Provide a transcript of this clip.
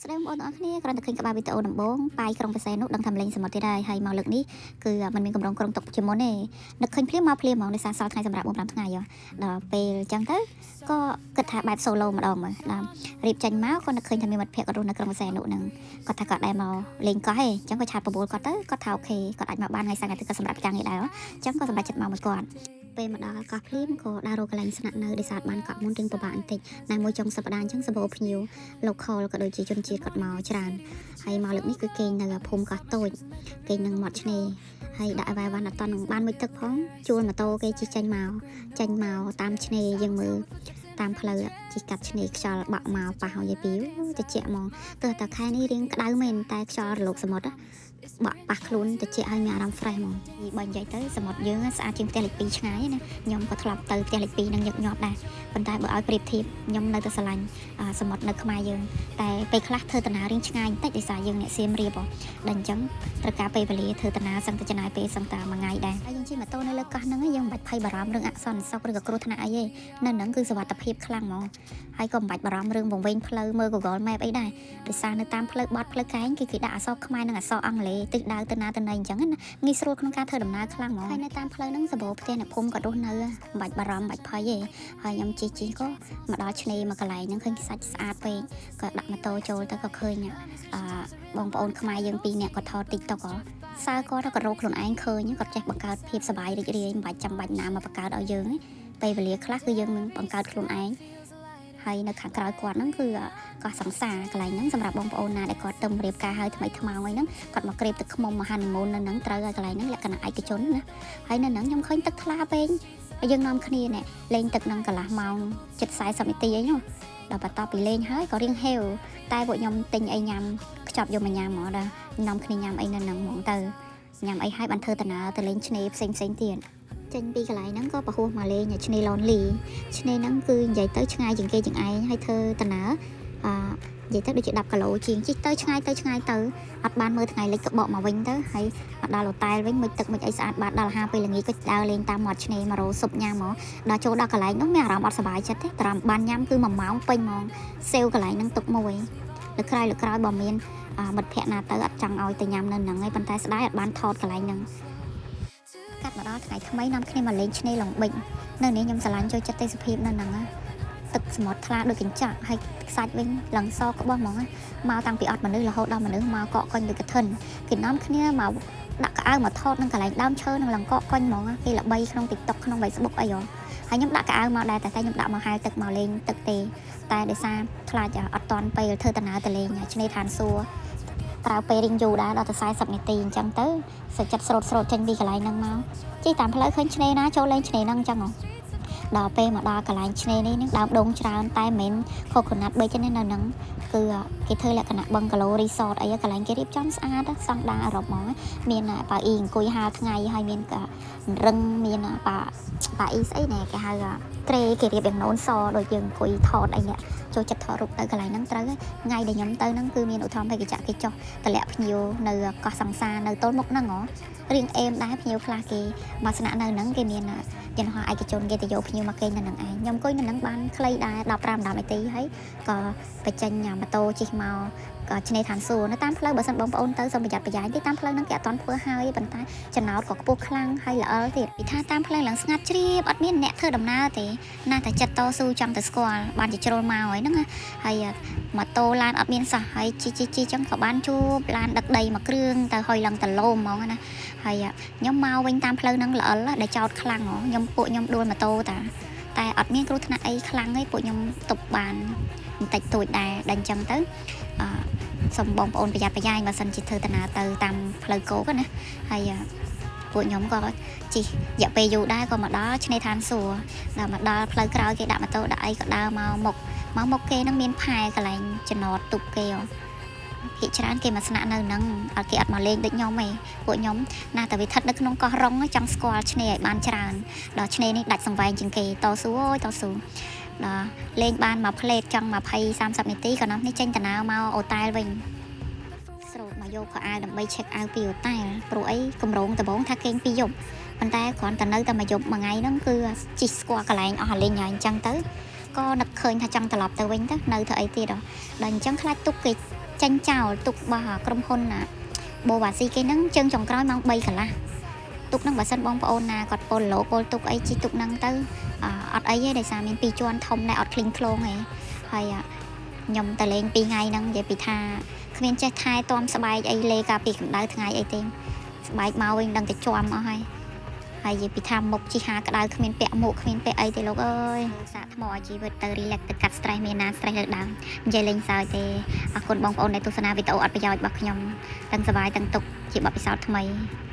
ស្ដីបងប្អូនទាំងអស់គ្នាគ្រាន់តែឃើញក្បាលវីដេអូដំបូងប៉ាយក្រុងបរសេនុដឹងថាម្លេងសមុទ្រទៀតហើយហើយមកលើកនេះគឺมันមានកម្រងក្រុងទុកជាមុនទេនឹកឃើញភ្លាមមកភ្លាមហ្មងដោយសារសល់ថ្ងៃសម្រាប់4 5ថ្ងៃហ៎ដល់ពេលអញ្ចឹងទៅក៏គិតថាបែប solo ម្ដងមើលដល់រៀបចេញមកក៏នឹកឃើញថាមានមិត្តភក្តិគាត់រស់នៅក្រុងបរសេនុហ្នឹងគាត់ថាគាត់ដែរមកលេងកោះឯងអញ្ចឹងក៏ chat បបួលគាត់ទៅគាត់ថា OK គាត់អាចមកបានថ្ងៃសៅរ៍ថ្ងៃអាទិត្យគាត់សម្រាប់ការងារដែរអញ្ចឹងក៏សម្រេចចិត្តមកមួយគាត់ពេលមកដល់កោះភ្លាមក៏ដើររកកន្លែងស្នាក់នៅដោយសារបានកក់មុនរៀងពិបាកបន្តិចណាមួយចុងសប្តាហ៍អញ្ចឹងសម្បូរភ្ញៀវ local ក៏ដូចជាជនជាតិគាត់មកច្រើនហើយមកលើកនេះគឺគេងនៅភូមិកោះតូចគេងនឹងមាត់ឆ្នេរហើយដាក់អីវ៉ាន់អត់តនឹងបានមួយទឹកផងជួលម៉ូតូគេជិះចេញមកចេញមកតាមឆ្នេរយើងមើលតាមផ្លូវជិះកាត់ឆ្នេរខ្យល់បាក់មកប៉ះឲ្យយាយពីតិចហ្មងទោះតែខែនេះរៀងក្តៅមែនតែខ្យល់រលកសមុទ្របាក់ប៉ះខ្លួនតិចឲ្យមានអារម្មណ៍ fresh ហ្មងបើនិយាយទៅសមុទ្រយើងស្អាតជាងផ្ទះលេខ2ឆ្ងាយណាខ្ញុំក៏ធ្លាប់ទៅផ្ទះលេខ2នឹងញឹកញាប់ដែរប៉ុន្តែបើឲ្យប្រៀបធៀបខ្ញុំនៅតែស្រឡាញ់សមុទ្រនៅខ្មែរយើងតែពេលខ្លះធ្វើដំណើររៀងឆ្ងាយបន្តិចដោយសារយើងអ្នកសៀមរាបដល់អញ្ចឹងត្រូវការពេលវេលាធ្វើដំណើរសឹងតែចំណាយពេលសឹងតែមួយថ្ងៃដែរហើយយើងជិះម៉ូតូនៅលើកោះហ្នឹងយើងមិនបាច់ភ័យបារម្ភរឿងអសន្តិសុខឬក៏គ្រោះថ្នាក់អីទេនៅហ្នឹងគឺសុវត្ថិភាពខ្លាំងហ្មងហើយក៏មិនបាច់បារម្ភរឿងវង្វេងផ្លូវមើល Google Map អីដែរដោយសារនៅតាមផ្លូវបត់ផ្លូវកែងគេគេដាក់អក្សរខ្មែរនិងអក្សរអង់គ្លេសទិសដៅទៅណាទៅណីអញ្ចឹងណាងាយស្រួលក្នុងការធ្វើដំណើរខ្លាំងហ្មងហើយនៅតាមផ្លូវហ្នឹងសម្បូរផ្ទះអ្នកភូមិក៏រស់នៅមិនបាច់បារម្ភមិនបាច់ភ័យទេហើយខ្ញុំជិះជិះក៏មកដល់ឆ្នេរមកកន្លែងហ្នឹងឃើញខ្សាច់ស្អាតពេកក៏ដាក់ម៉ូតូចូលទៅក៏ឃើញអឺបងប្អូនខ្មែរយើងពីរនាក់គាត់ថត TikTok ហ៎សើគាត់ក៏រកខ្លួនឯងឃើញគាត់ចេះបង្កើតភាពសប្បាយរីករាយមិនបាច់ចាំបាច់ណាមកបង្កើតឲ្យយើងទេពេលវេលាខ្លះគឺយើងនឹងបង្កើតខ្លួនឯងហើយនៅខាងក្រោយគាត់ហ្នឹងគឺកោះសង្សារកន្លែងហ្នឹងសម្រាប់បងប្អូនណាដែលគាត់ទៅរៀបការហើយថ្មីថ្មោងអីហ្នឹងគាត់មកក្រេបទឹកឃ្មុំមហានិមន្តនៅហ្នឹងត្រូវហើយកន្លែងហ្នឹងលក្ខណៈឯកជនណាហើយនៅហ្នឹងខ្ញុំឃើញទឹកថ្លាពេកហើយយើងនាំគ្នានេះលេងទឹកហ្នឹងកន្លះម៉ោងជិត40នាទីអីនោះដល់បន្ទាប់ពីលេងហើយក៏រៀងហេវតែពួកខ្ញុំទិញអីញ៉ាំខ្ចប់យកមកញ៉ាំហ្មងដល់នាំគ្នាញ៉ាំអីនៅហ្នឹងហ្មងទៅញ៉ាំអីហើយបានធ្វើដំណើរទៅលេងឆ្នេរផ្សេងផ្សេងទៀតចេញពីកន្លែងហ្នឹងក៏ប្រហោះមកលេងឆ្នេរ Lonely ឆ្នេរហ្នឹងគឺនិយាយទៅឆ្ងាយជាងគេជាងឯងហើយធ្វើដំណើរអឺនិយាយទៅដូចជា10គីឡូជាងជិះទៅឆ្ងាយទៅឆ្ងាយទៅអត់បានមើលថ្ងៃលិចក៏បកមកវិញទៅហើយមកដល់អូតែលវិញមួយទឹកមួយអីស្អាតបាតដល់អាហារពេលល្ងាចក៏ដើរលេងតាមមាត់ឆ្នេរមករកស៊ុបញ៉ាំហ្មងដល់ចូលដល់កន្លែងនោះមានអារម្មណ៍អត់សប្បាយចិត្តទេត្រឹមបានញ៉ាំគឺ1ម៉ោងពេញហ្មងសេវកន្លែងហ្នឹងទុកមួយលើក្រោយលើក្រោយបើមានមិត្តភ័ក្ដិណាទៅអត់ចង់ឲ្យទៅញ៉ាំនៅហ្នឹងឯងប៉ុន្តែស្ដាយអត់បានថតកន្លែងហ្នឹងកាត់មកដល់ថ្ងៃថ្មីនាំគ្នាមកលេងឆ្នេរឡុងបិចនៅនេះខ្ញុំស្រឡាញ់ចូលចិត្តទេសភាពនៅហ្នឹងទឹកសមុទ្រថ្លាដូចកញ្ចក់ហើយខ្សាច់វិញឡើងសក្បោះហ្មងមកតាំងពីអត់មនុស្សរហូតដល់មនុស្សមកកកកុញដូចកធិនគេនាំគ្នាមកដាក់កៅអៅមកថតនឹងកន្លែងដើមឈើនឹងឡើងកកកុញហ្មងគេល្បីក្នុង TikTok ក្នុង Facebook អីហ៎ហើយខ្ញុំដាក់កៅអៅមកដែរតែខ្ញុំដាក់មកហែលទឹកមកលេងទឹកទេតែដោយសារខ្លាចអត់តាន់ពេលធ្វើដំណើរទៅលេងឆ្នេរឋានសួគ៌ប្រើពេលរៀងយូរដែរដល់ទៅ40នាទីអញ្ចឹងទៅសចិត្តស្រូតស្រូតចេញពីកន្លែងហ្នឹងមកជិះតាមផ្លូវឃើញឆ្នេរណាចូលលេងឆ្នេរហ្នឹងអញ្ចឹងហ៎ដល់ពេលមកដល់កន្លែងឆ្នេរនេះនឹងដើមដូងច្រើនតែមិនមែន Coconut Beach ទេនៅហ្នឹងគឺគេធ្វើលក្ខណៈ bungalow resort អីកន្លែងគេរៀបចំស្អាតស្តង់ដារអឺរ៉ុបហ្មងមានប៉ាអ៊ីអង្គុយហាលថ្ងៃហើយមានរឹងមានប៉ាប៉ាអ៊ីស្អីណែគេហៅគ្រែគេរៀបយ៉ាងណូនសដូចយើងអង្គុយថតអីនេះចូលចិត្តថតរូបទៅកន្លែងហ្នឹងត្រូវថ្ងៃដែលខ្ញុំទៅហ្នឹងគឺមានឧទ្ធម្ភាគចក្រគេចុះតម្លាក់ភ្ញៀវនៅកោះសង្សារនៅទល់មុខហ្នឹងហ៎រៀងអេមដែរភ្ញៀវខ្លះគេមកស្នាក់នៅហ្នឹងគេមានយន្តហោះឯកជនគេទៅយកភ្ញៀវមកគេងនៅនឹងឯងខ្ញុំអង្គុយនៅនឹងបានខ្លីដែរ15 10នាទីហើយក៏បញ្ចេញម៉ូតូជិះមកក៏ឆ្នេរឋានសួគ៌នៅតាមផ្លូវបើសិនបងប្អូនទៅសូមប្រយ័ត្នប្រយែងទីតាមផ្លូវហ្នឹងគេអត់ទាន់ធ្វើហើយប៉ុន្តែចំណោតក៏ខ្ពស់ខ្លាំងហើយល្អិលទៀតពីថាតាមផ្លូវឡើងស្ងាត់ជ្រាបអត់មានអ្នកធ្វើដំណើរទេណាតែចិត្តតស៊ូចង់ទៅស្គាល់បានជាជ្រុលមកហើយហ្នឹងហើយម៉ូតូឡានអត់មានសោះហើយជីជីជីចឹងក៏បានជួបឡានដឹកដីមួយគ្រឿងទៅហុយឡើងតលោមហ្មងណាហើយខ្ញុំមកវិញតាមផ្លូវហ្នឹងល្អិលដែលចោតខ្លាំងហ៎ខ្ញុំពួកខ្ញុំដួលម៉ូតូតាតែអត់មានគ្រោះថ្នាក់អីខ្លាំងទេពួកខ្ញុំទប់បានបន្តិចតួចដែរដល់អញ្ចឹងទៅអឺសូមបងប្អូនប្រយ័ត្នប្រយែងបើសិនជាធ្វើដំណើរទៅតាមផ្លូវគោកណាហើយពួកខ្ញុំក៏ជិះរយៈពេលយូរដែរក៏មកដល់ឆ្នេរឋានសួគ៌ដល់មកដល់ផ្លូវក្រោយគេដាក់ម៉ូតូដាក់អីក៏ដើរមកមុខមកមុខគេហ្នឹងមានផែកន្លែងចំណតទូកគេហ៎ភាគច្រើនគេមកស្នាក់នៅហ្នឹងអត់គេអត់មកលេងដូចខ្ញុំទេពួកខ្ញុំណាតែវាស្ថិតនៅក្នុងកោះរុងចង់ស្គាល់ឆ្នេរឲ្យបានច្រើនដល់ឆ្នេរនេះដាច់សង្វែងជាងគេតស៊ូអូយតស៊ូដល់លេងបានមួយផ្លេតចង់20 30នាទីក៏នាំនេះចេញដំណើរមកអូតែលវិញស្រូតមកយកខោអាវដើម្បី check out ពីអូតែលព្រោះអីកម្រងដំបងថាគេងពីយប់ប៉ុន្តែគ្រាន់តែនៅតែមួយយប់មួយថ្ងៃហ្នឹងគឺជិះស្គាល់កន្លែងអស់អាលេងហើយអញ្ចឹងទៅក៏នឹកឃើញថាចង់ត្រឡប់ទៅវិញទៅនៅធ្វើអីទៀតដល់អញ្ចឹងខ្លាចទុកគេ ចេញចោលទុករបស់ក្រុមហ៊ុនបូវ៉ាស៊ីគេហ្នឹងជើងចុងក្រោយម៉ោង3កន្លះទុកហ្នឹងបើសិនបងប្អូនណាគាត់ពលលោពលទុកអីជិះទុកហ្នឹងទៅអត់អីទេដោយសារមានពីរជាន់ធំដែរអត់ឃ្លីងឃ្លោងទេហើយខ្ញុំទៅលេង2ថ្ងៃហ្នឹងនិយាយពីថាគ្មានចេះថែទាំស្បែកអីលេកាពីកម្ដៅថ្ងៃអីទេស្បែកមកវិញដឹងតែជាំអស់ហើយហើយនិយាយពីថាមុខជីហាក្ដៅគ្មានពាក់មួកគ្មានពាក់អីទេលោកអើយសាកថ្មឲ្យជីវិតទៅ relax ទៅកាត់ stress មានណា stress លើដើមនិយាយលេងសើចទេអរគុណបងប្អូនដែលទស្សនាវីដេអូអត់ប្រយោជន៍របស់ខ្ញុំទាំងសប្បាយទាំងទុកជាបទពិសោធន៍ថ្មី។